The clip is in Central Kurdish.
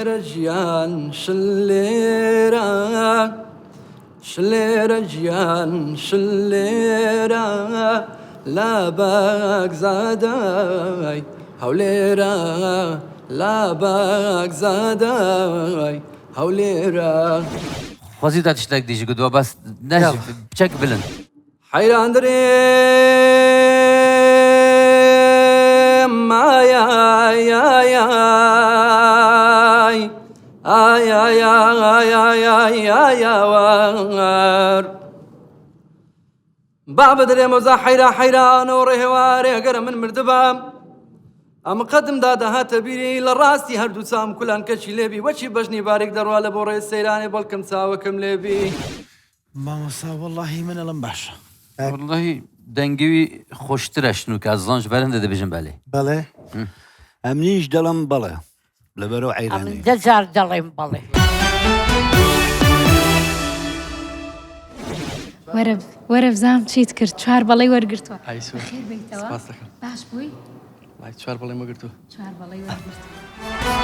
شلێرە ژیان شلێرە شلێرە ژیان شلێرە لە بەگزادای هەولێرە لە بەگزادای هەولێرە. خۆزی تا تشتێک دیژ گوتوە بەس نەش بچەک بلند. حەیران درێم ئای ئای ئای ئای ئای ئای ئای ئای ئای ئای ئاوار با بدرێم وەزا حەیرا حەیران و ڕێوارێ گەرە من مردبام ئەم قەدم دا دەهاتە بیری لە ڕاستی هەردوو چاوم کولان کەچی لێبی وەچی بەژنی باریک دەڕوا لە بۆ ڕێ سەیرانێ بەڵکم چاوەکەم لێبی. مامۆستا وەڵاهی من ئەڵێم باشە. وەڵاهی دەنگی خۆشترە شنوکە زانج بەرەندە دەبێژم بەلێ. بەڵێ ئەمنیش دەڵم بەڵێ لەبەرەو ئەمن عەیرانەی. دە جار دەڵێم بەڵێ. وەرە وەرە بزانم چیت کرد چوار بەڵێی وەرگرتووە. ئای سوور. بەخێر بێیتەوە. سپاس دەکەم. باش بووی؟ وەڵای چوار بەڵێم وەگرتووە. چوار بەڵێی وەرگرتووە.